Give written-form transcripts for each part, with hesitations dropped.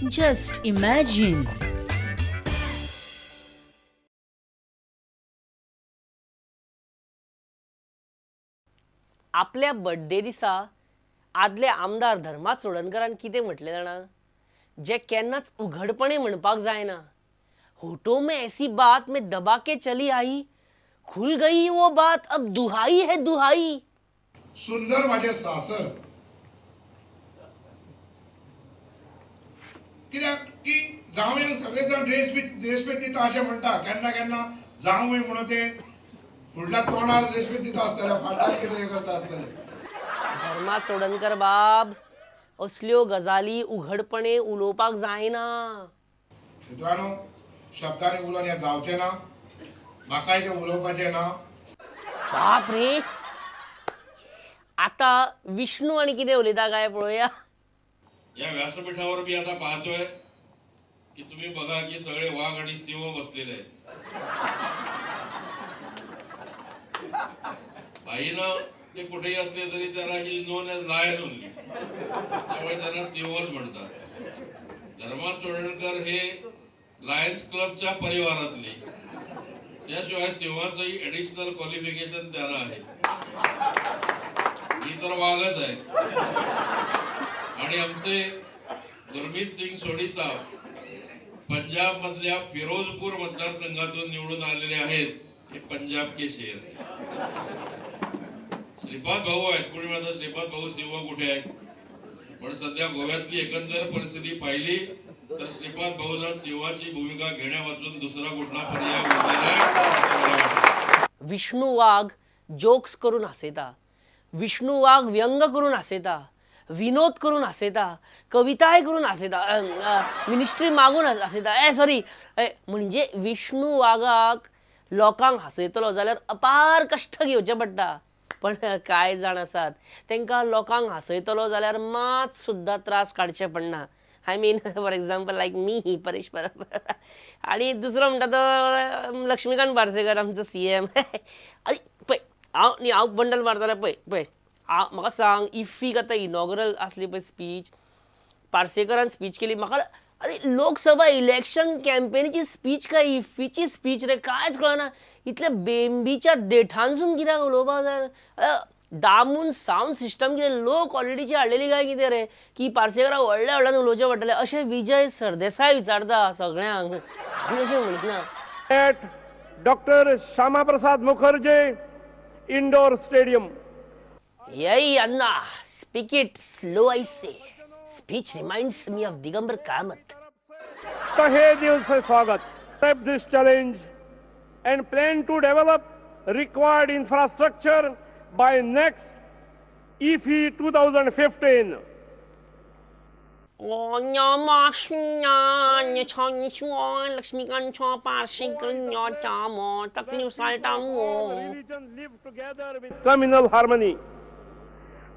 Just imagine. आपल्या birthday दिसा आदले आमदार धर्मा चोडणकरान कितें म्हटलें जाणा, जें केन्नाच उघडपणे म्हणपाक जायना. होठों में ऐसी बात में दबा के चली आई, खुल गई वो बात अब दुहाई है दुहाई. सुंदर माझे सासर कित्याक की जावंय सगळे जाण ड्रेस बी ड्रेस बी दिता अशें म्हणटा. केन्ना केन्ना जावंय म्हणून ते फुडल्या तोंडार ड्रेस बी दिता आसतले, फाटल्यान कितें करता आसतले. धर्मा चोडणकर बाब, असल्यो गजाली उघडपणे उलोवपाक जायना. मित्रांनो, शब्दांनी उलोवन हें जावचें ना, म्हाकाय तें उलोवपाचें ना. बाप रे, आता विष्णू आनी कितें उलयता काय पळोवया. या व्यासपीठावर मी आता पाहतोय की तुम्ही बघा की सगळे वाघ आणि सिंह बसलेले आहेत. भाईनं ते कुठेही असले तरी त्याला ही नोन एज लायन ओनली, त्यामुळे त्यांना सिंहच म्हणतात. धर्मा चोडणकर हे लायन्स क्लबच्या परिवारातले, त्याशिवाय सिंहाचंही ॲडिशनल क्वालिफिकेशन त्यांना आहे. मी तर वाघच आहे. आणि आमचे गुरमीत सिंग सोढी साहेब पंजाब मधल्या फिरोजपूर मतदारसंघातून निवडून आलेले आहेत. हे पंजाब के शेर आहेत. श्रीपाद भाऊ आहेत. कोणी म्हणतात श्रीपाद भाऊ सिंह कुठे आहेत, पण सध्या गोव्यातली एकंदर परिस्थिती पाहिली तर श्रीपाद भाऊंना सिंहाची भूमिका घेण्यावाचून दुसरा कुठला पर्याय उरलेला आहे. विष्णू वाघ जोक्स करून हासयता, विष्णू वाघ व्यंग करून हासयता, विनोद करून हासयता, कविताय करून हासयता, मिनिस्ट्री मागून हासयता. ए सॉरी, म्हणजे विष्णू वाघाक लोकांक हासयतलो जाल्यार अपार कश्ट घेवचे पडटा. पण कांय जाण आसात तांकां लोकांक हासयतलो जाल्यार मात सुद्दां त्रास काडचे पडना. I mean for example like me, Paresh Parab, आनी दुसरो म्हणटा तो लक्ष्मीकांत पार्सेकर, आमचो CM. आनी पळय हांव न्ही, हांव बंडल मारताले पळय पळय, हांव म्हाका सांग, इफ्फीक आतां इनॉग्रल आसली पळय स्पीच, पार्सेकरान स्पीच केली. म्हाका अरे लोकसभा इलेक्शन कॅम्पेनीची स्पीच काय इफ्फीची स्पीच रे, कांयच कळना. इतल्या बेंबीच्या देठांसून कित्याक उलोवपाक जाय? दामून सावंड सिस्टम कितें लो क्वॉलिटीची हाडलेली काय कितें रे, की पार्सेकराक व्हडल्या व्हडल्यान उलोवचें पडटलें अशें विजय सरदेसाय विचारता सगळ्यांक. आमी अशें म्हणिना. At doctor Shyama Prasad Mukherjee indoor stadium. Yay, Anna, speak it slow, I say. Speech reminds me of Digambar Kamat. तहे दिल से स्वागत. Accept this challenge and plan to develop required infrastructure by next IFFI 2015. Religion live together with communal harmony.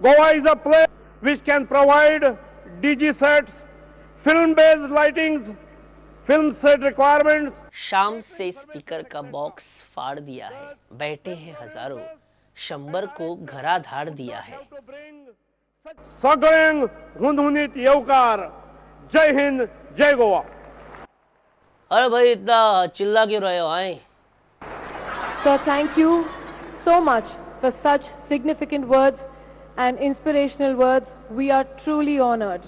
Goa is a place which can provide DG sets, film-based lightings, film set requirements. Shyam Se speaker का box फाड़ दिया है, बैठे हैं हजारों, 100 को घरा धाड़ दिया है. सगळ्यांक हुनहुनीत येवकार. जय हिंद, जय गोवा. अरे भाई इतना चिल्ला क्यों रहे हो? आए Sir, thank you so much for such significant words and inspirational words. We are truly honored.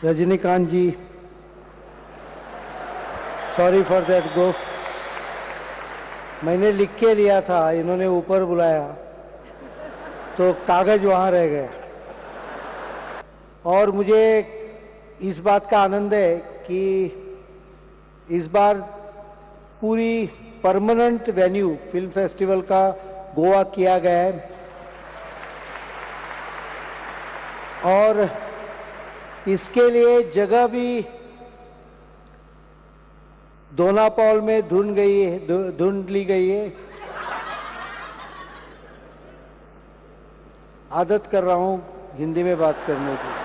Rajinikanth ji, sorry for that goof. मैंने लिख के लिया था, इन्होंने ऊपर बुलाया तो कागज वहाँ रह गया. और मुझे इस बात का आनंद है कि इस बार पूरी परमानेंट वेन्यू फिल्म फेस्टिवल का गोवा किया गया है और इसके लिए जगह भी दोनापाउल में ढूंढ गई है, ढूंढ ली गई है. आदत कर रहा हूँ हिंदी में बात करने की.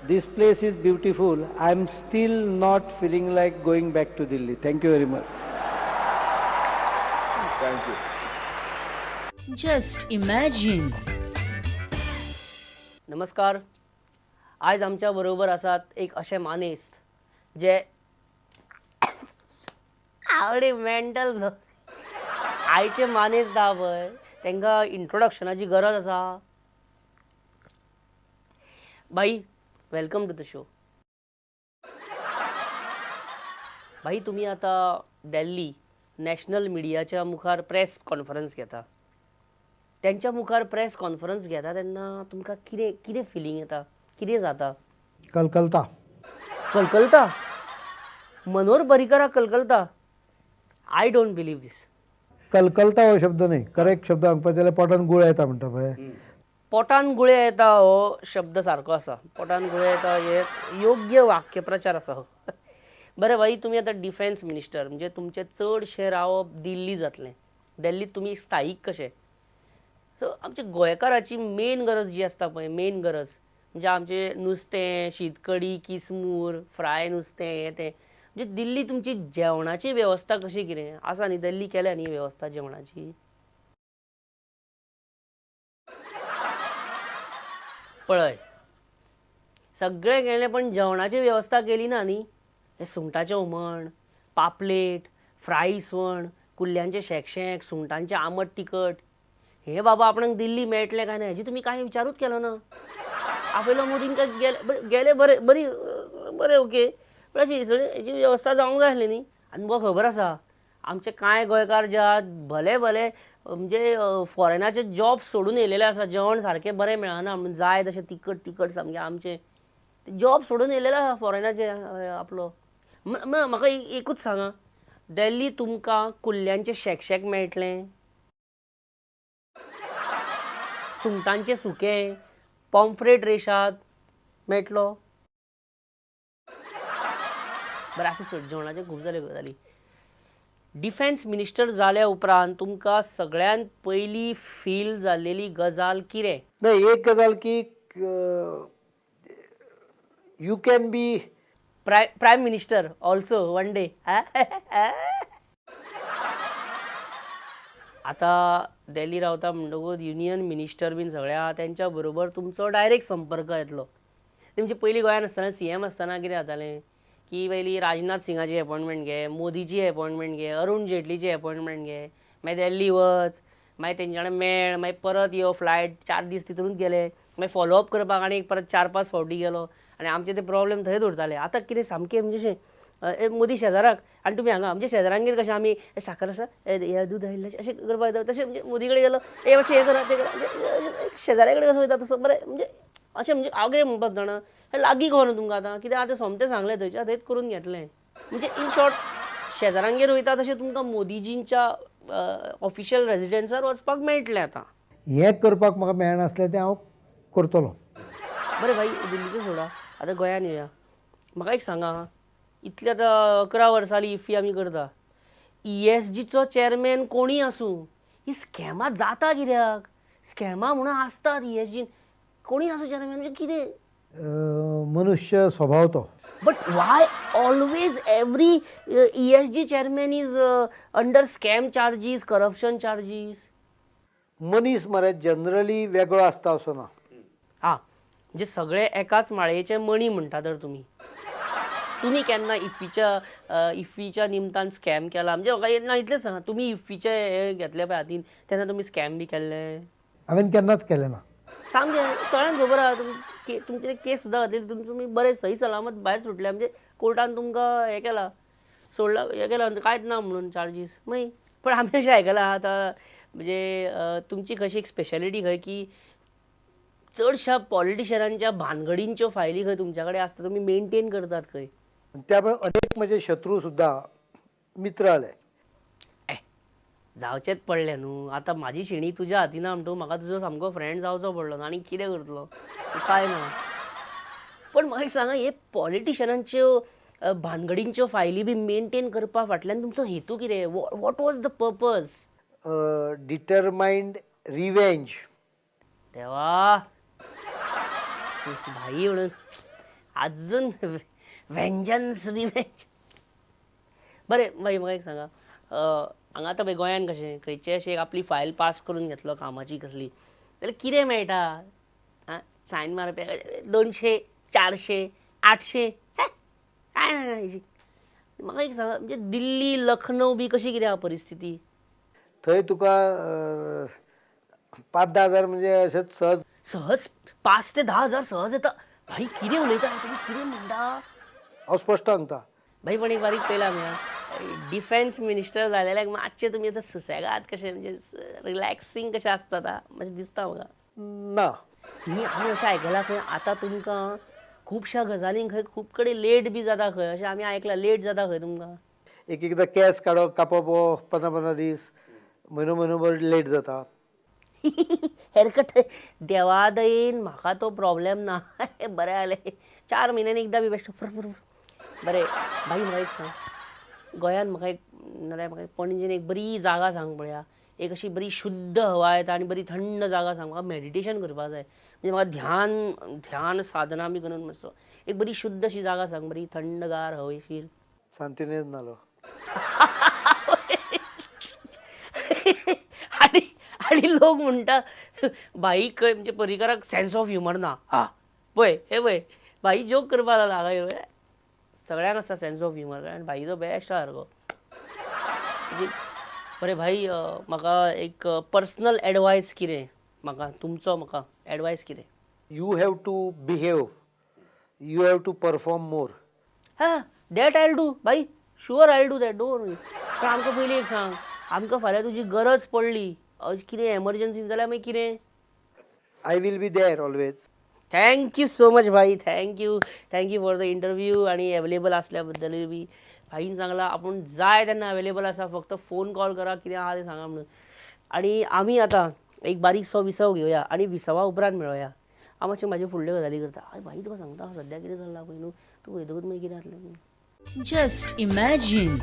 This place is beautiful. I am still not feeling like going back to Delhi. Thank you very much. Thank you. Just imagine. नमस्कार. आयज आमच्या बरोबर आसात एक अशे मानेस्त जे आवडे मेंटल. आयचे मानेस्त आहा पळय, तांकां इंट्रोडक्शनाची गरज आसा? भाई, welcome to the show. भाई, तुमी आतां दिल्ली नॅशनल मिडियाच्या मुखार प्रेस कॉन्फरन्स घेता. तेंच्या मुखार प्रेस कॉन्फरन्स घेता तेन्ना तुमकां कितें कितें फिलींग येता, कितें जाता? कलकलता. कलकलता? Manohar पर्रीकराक कलकलता? I don't believe this. कलकलता हो शब्द न्ही, करेक्ट शब्द सांगपा जाल्यार पोटान गुळे येता म्हणटा पळय. पोटान गुळे येता हो शब्द सारको आसा. पोटान गुळे येता हे योग्य वाक्यप्रचार आसा हो. बरें भाई, तुमी आतां डिफेन्स मिनिस्टर, म्हणजे तुमचें चडशें रावप दिल्ली जातलें. दिल्लीत तुमी स्थायीक कशे. सो आमच्या गोंयकाराची मेन गरज जी आसता पळय, मेन गरज म्हणजे आमचें नुस्तें, शीतकडी, किसमूर, फ्राय नुस्तें, हें तें. म्हणजे दिल्ली तुमची जेवणाची वेवस्था कशी कितें आसा न्ही? दिल्ली केल्या न्ही वेवस्था जेवणाची? पळय, सगळें केलें पण जेवणाची वेवस्था केली ना न्ही. हें सुंगटाचें हुमण, पापलेट, फ्राय इसवण, कुल्ल्यांचें शेकशेक, सुंगटांचें आमट तिखट, हे बाबा आपणाक दिल्ली मेळटलें काय ना हेजी तुमी कांय विचारूच केलो ना. आपयलो मोदीन काय गेले गेले. बरें बरी बरें, ओके, पण अशी हेजी वेवस्था जावंक जाय आसली न्ही. आनी तुमकां खबर आसा, आमचे कांय गोंयकार जे आहात भले भले म्हणजे फॉरेनाचे जॉब सोडून येयलेले आसा. जेवण सारकें बरें मेळना म्हणून, जाय तशें तिखट तिखट सामकें आमचें जॉब सोडून येयलेले आसा फॉरेनाचे आपलो. म्हाका एकूच सांगा, दिल्ली तुमकां कुल्ल्यांचें शेकशेक मेळटलें, सुंगटांचें सुकें, पॉम्फ्रेट रेशाद मेळटलो? बरें आसूं, सोड, जेवणाचें खूब जाल्यो गजाली. डिफेन्स मिनिस्टर जाल्या उपरांत तुमकां सगळ्यांत पयली फील जाल्लेली गजाल कितें? नाही, एक गजाल की you can be prime minister also one day. आतां दिल्ली रावता म्हणटकूच युनियन मिनिस्टर बीन सगळे आहा तेंच्या बरोबर तुमचो डायरेक्ट संपर्क येतलो. तुमचे पयलीं गोंयांत आसतना, सीएम आसतना कितें जातालें की पयलीं राजनाथ सिंगाची एपॉयंटमेंट घे, मोदीची एपॉयंटमेंट घे, अरुण जेटलीची एपॉयंटमेंट घे, मागीर दिल्ली वच, मागीर तेंच्या कडेन मेळ, मागीर परत यो, फ्लायट 4 दीस तितूनच गेले, मागीर फॉलोअप करपाक आनी परत 4-5 फावटी गेलो आनी आमचे ते प्रॉब्लेम थंयच उरताले. आतां कितें सामकें म्हणजे अशें मोदी शेजाराक आनी तुमी हांगा म्हणजे शेजारांगेर कशें आमी साकर आसा, हे दूद आयिल्लें अशें करपाक येता, तशें म्हणजे मोदी कडेन गेलो, ए मातशें हें करा तें करा, शेजाऱ्या कडेन कसो वयता तसो. बरें म्हणजे अशें म्हणजे हांव कितें म्हणपाक जाणा, हें लागीं कळना तुमकां आतां कित्याक आतां सोमतें सांगलें थंयच्या थंयच करून घेतलें. म्हणजे इन शॉर्ट शेजारांगेर वयता तशें तुमकां मोदीजींच्या ऑफिशियल रेजिडेन्सार वचपाक मेळटलें आतां. हें करपाक म्हाका मेळनासलें तें हांव करतलो. बरें भाई, दिल्लीचें सोडा, आतां गोंयान येया. म्हाका एक सांगा, इतले आतां 11 वर्सां इफ्फी आमी करता, ईएसजीचो चॅरमॅन कोणूय आसूं, ही स्कॅमां जाता कित्याक? स्कॅमां म्हणून आसतात ईएसजीन, कोणूय आसूं चॅरमॅन, म्हणजे कितें? मनुष्य स्वभाव तो. But why always every ESG chairman is under scam charges, corruption charges? मनीस मरे जनरली वेगळो आसता असो ना. हा, म्हणजे सगळे एकाच माळयेचे मणी म्हणटा तर तुमी. तुमी केन्ना इफ्फीच्या निमतान स्कॅम केला? म्हणजे म्हाका ना इतलेंच सांगा, तुमी इफ्फीचे हे घेतले पळय हातीन तेन्ना तुमी स्कॅम बी केल्ले? हांवें केन्नाच केलें ना. सामकें सगळ्यांक खबर आहा, तुमचे केस सुद्दां घातलेली, तुमी बरे सही सलामत भायर सुटले, म्हणजे कोर्टान तुमकां हें केलां, सोडलां, हें केलां, कांयच ना म्हणून चार्जीस. मागीर पण आमी अशें आयकलां आतां म्हणजे तुमची कशी एक स्पेशलिटी खंय की चडश्या पॉलिटिशियनांच्या भानगडींच्यो फायली खंय तुमच्या कडेन आसता, तुमी मेनटेन करतात खंय. त्यामुळे अनेक म्हजे शत्रू सुद्दां मित्र आले. जावचेंच पडलें न्हू आतां, म्हाजी शेणी तुज्या हातीन ना म्हणटकूच म्हाका तुजो सामको फ्रेंड जावचो पडलो न्हू, आनी कितें करतलो, उपाय ना. पण म्हाका एक सांगा, हे पॉलिटिशियनांच्यो भानगडींच्यो फायली बी मेनटेन करपा फाटल्यान तुमचो हेतू कितें? What was the purpose? Determined revenge. देवा भाई, म्हणून अजून व्हेंजन्स, रिव्हेंज. बरें भाई, म्हाका एक सांगा, हांगा आतां पळय गोंयान कशें खंयचें अशें एक आपली फायल पास करून घेतलो कामाची कसली जाल्यार कितें मेळटा, आं सायन मारप्याक 200 400 800 काय ना. म्हाका एक सांगा, म्हणजे दिल्ली लखनौ बी कशी कितें आहा परिस्थिती? थंय तुका 5-10 हजार म्हणजे अशेंच सहज सहज 5 ते 10 हजार सहज येता. भाई कितें उलयता तुमी, कितें म्हणटा? हांव स्पश्ट सांगता भाई. पण एक बारीक पळयला आमी, डिफेन्स मिनिस्टर जालेल्याक मातशें तुमी आतां सुसेगाद कशें, म्हणजे रिलॅक्सींग कशें आसता मातशें दिसता म्हाका. ना न्ही, आमी अशें आयकलां खंय आतां तुमकां खुबश्या गजालींक खंय खूब कडेन लेट बी जाता खंय, अशें आमी आयकलां. लेट जाता खंय तुमकां? एक एकदां केंस काडप कापप हो 15-15 दीस म्हयनो म्हयनोभर लेट जाता. हेअरकट देवा दयेन म्हाका तो प्रॉब्लेम ना. बरें जालें, 4 म्हयन्यांनी एकदां बी बेश्टो फुर फुर. बरें भाई, म्हाका एक सांग, गोंयांत म्हाका एक नाजाल्यार म्हाका पणजेन एक बरी जागा सांग पळया, एक अशी बरी शुद्ध हवा येता आनी बरी थंड जागा सांग. म्हाका मेडिटेशन करपाक जाय, म्हणजे म्हाका ध्यान ध्यान साधना बी करून मातसो एक बरी शुद्ध अशी जागा सांग, बरी थंडगार हवेशीर. सांतिनेज नालो. आनी आनी लोक म्हणटा भाई खंय म्हणजे पर्रीकाराक सेन्स ऑफ ह्युमर ना. हा पळय, हे पळय भाई जोक करपाक लागला हांगा. सगळ्यांक आसता सेन्स ऑफ ह्युमर, कारण भाई तो बेस्ट आहा सारको. बरें भाई, म्हाका एक पर्सनल एडवायस कितें, म्हाका तुमचो म्हाका एडवायस कितें? You have to behave, you have to perform more. हा, that I do भाई, sure I do that, don't worry. पण आमकां पयलीं एक सांग, आमकां फाल्यां तुजी गरज पडली अशें कितें एमर्जन्सी जाल्यार मागीर कितें? I will be there always. Thank you so much भाई, thank you, thank you for the interview आनी अवेलेबल आसल्या बद्दलूय बी. भाईन सांगलां आपूण जाय तेन्ना अवेलेबल आसा, फक्त फोन कॉल करा, कितें आहा तें सांगा म्हणून. आनी आमी आतां एक बारीकसो विसव घेवया आनी विसवा उपरांत मेळोया. हांव मातशें म्हाज्यो फुडल्यो गजाली करता. हय भाई, तुका सांगता सद्या कितें चल्लां पळय न्हू, तूं वयतकूच मागीर कितें जातलें. Just imagine.